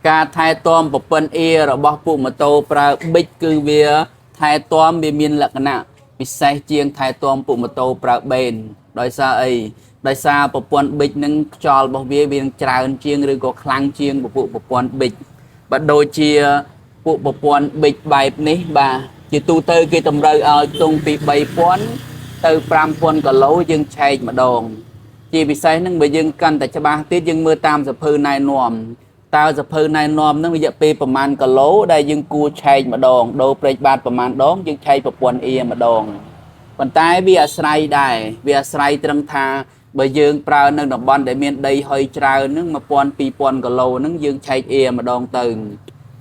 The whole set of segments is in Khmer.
ការថែទាំប្រព័ន្ធអ៊ីរបស់ពួកម៉ូតូប្រើប៊ិចគឺវាថែទាំវាមានលក្ខណៈពិសេសជាងថែទាំពួកម៉ូតូប្រើបេនដោយសារអីដោយសារប្រព័ន្ធប៊ិចនឹងខ្យល់របស់វាវានឹងច្រើនជាងឬក៏ខ្លាំងជាងពពួកប្រព័ន្ធប៊ិចបើដូចជាពួកប្រព័ន្ធប៊ិចបែបនេះបាទជាទូទៅគេតម្រូវឲ្យខ្ទង់ពី3000ទៅ5000គីឡូយើងឆែកម្ដង ជាពិសេសហ្នឹងបើយើងកាន់តែច្បាស់ទៀតយើងមើលតាមសភៅណែនាំតើសភៅណែនាំហ្នឹងរយៈពេលប្រមាណគីឡូដែលយើងគួរឆែកម្ដងដូរប្រេកបាតប្រមាណដងយើងឆែកប្រព័ន្ធអ៊ីម្ដងប៉ុន្តែវាអាស្រ័យដែរវាអាស្រ័យត្រឹមថាបើយើងប្រើនៅតំបន់ដែលមានដីហុយច្រើនហ្នឹង1000 2000គីឡូហ្នឹងយើងឆែកអ៊ីម្ដងទៅ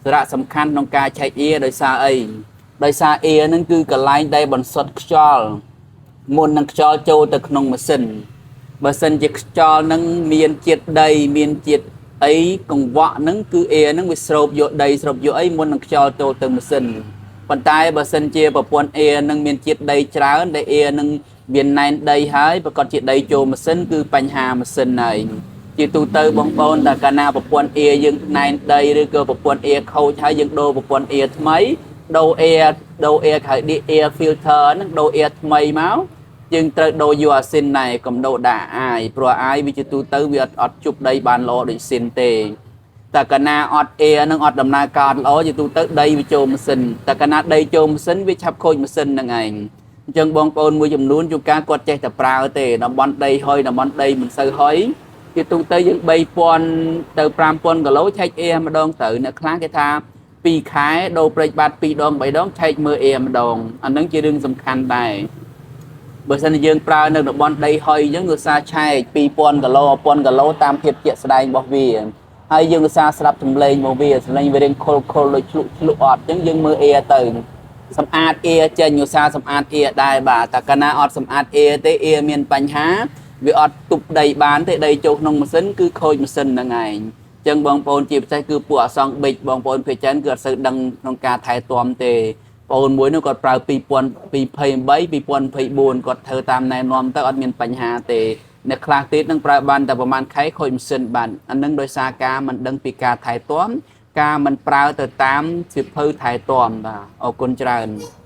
សារៈសំខាន់ក្នុងការឆែកអ៊ីដោយសារអីដោយសារអ៊ីហ្នឹងគឺកន្លែងដែលបន្សុទ្ធខ្យល់មុននឹងខ្យល់ចូលទៅក្នុងម៉ាស៊ីន បើសិនជាខ្យល់នឹងមានជាតិដីមានជាតិអីកង្វក់ហ្នឹងគឺអេហ្នឹងវាស្រូបយកដីស្រូបយកអីមុននឹងខ្យល់ចូលទៅម៉ាស៊ីនប៉ុន្តែបើសិនជាប្រព័ន្ធអេហ្នឹងមានជាតិដីច្រើនដែលអេហ្នឹងវាណែនដីហើយប្រកាសជាដីចូលម៉ាស៊ីនគឺបញ្ហាម៉ាស៊ីនហើយជាទូទៅបងប្អូនតែកាលណាប្រព័ន្ធអេយើងណែនដីឬក៏ប្រព័ន្ធអេខូចហើយយើងដូរប្រព័ន្ធអេថ្មីដូរអេដូរអេហៅ air filter ហ្នឹងដូរអេថ្មីមក យើងត្រូវដូរយកអាស៊ីនដែរកុំដូរដាក់អាយព្រោះអាយវាជាទូទៅវាអត់អត់ជប់ដីបានល្អដូចស៊ីនទេតែកាលណាអត់អេនឹងអត់ដំណើរការល្អជាទូទៅដីវាចូលម៉ាស៊ីនតែកាលណាដីចូលម៉ាស៊ីនវាឆាប់ខូចម៉ាស៊ីនហ្នឹងឯងអញ្ចឹងបងប្អូនមួយចំនួនជួនកាលគាត់ចេះតែប្រើទេតំបន់ដីហុយតំបន់ដីមិនសូវហុយជាទូទៅយើង3000ទៅ5000គីឡូឆែកអេម្ដងទៅអ្នកខ្លះគេថា2ខែដូរប្រេកបាត់2ដង3ដងឆែកមើលអេម្ដងអាហ្នឹងជារឿងសំខាន់ដែរ បើសិនជាយើងប្រើនៅតំបន់ដីហុយអញ្ចឹងឧស្សាហ៍ឆែក2000គីឡូ1000គីឡូតាមភាពជាក់ស្ដែងរបស់វាហើយយើងឧស្សាហ៍ស្ដាប់សំឡេងរបស់វាសំឡេងវារៀងខុលខុលដូចឆ្លុកឆ្លុកអត់អញ្ចឹងយើងមើលអេទៅសម្អាតអេចេញឧស្សាហ៍សម្អាតអេដែរបាទតែកាលណាអត់សម្អាតអេទេអេមានបញ្ហាវាអត់ទប់ដីបានទេដីចូលក្នុងម៉ាស៊ីនគឺខូចម៉ាស៊ីនហ្នឹងឯងអញ្ចឹងបងប្អូនជាពិសេសគឺពួកអសង្ឃប៊ិចបងប្អូនភាគច្រើនគឺអត់សូវដឹងក្នុងការថែទាំទេ បងអូនមួយនោះគាត់ប្រើ2023 2024គាត់ធ្វើតាមណែនាំទៅអត់មានបញ្ហាទេអ្នកខ្លះទៀតនឹងប្រើបានតែប្រហែលខែខូចម៉ាស៊ីនបានអានឹងដោយសារការមិនដឹងពីការថែទាំការមិនប្រើទៅតាមសៀវភៅថែទាំបាទអរគុណច្រើន។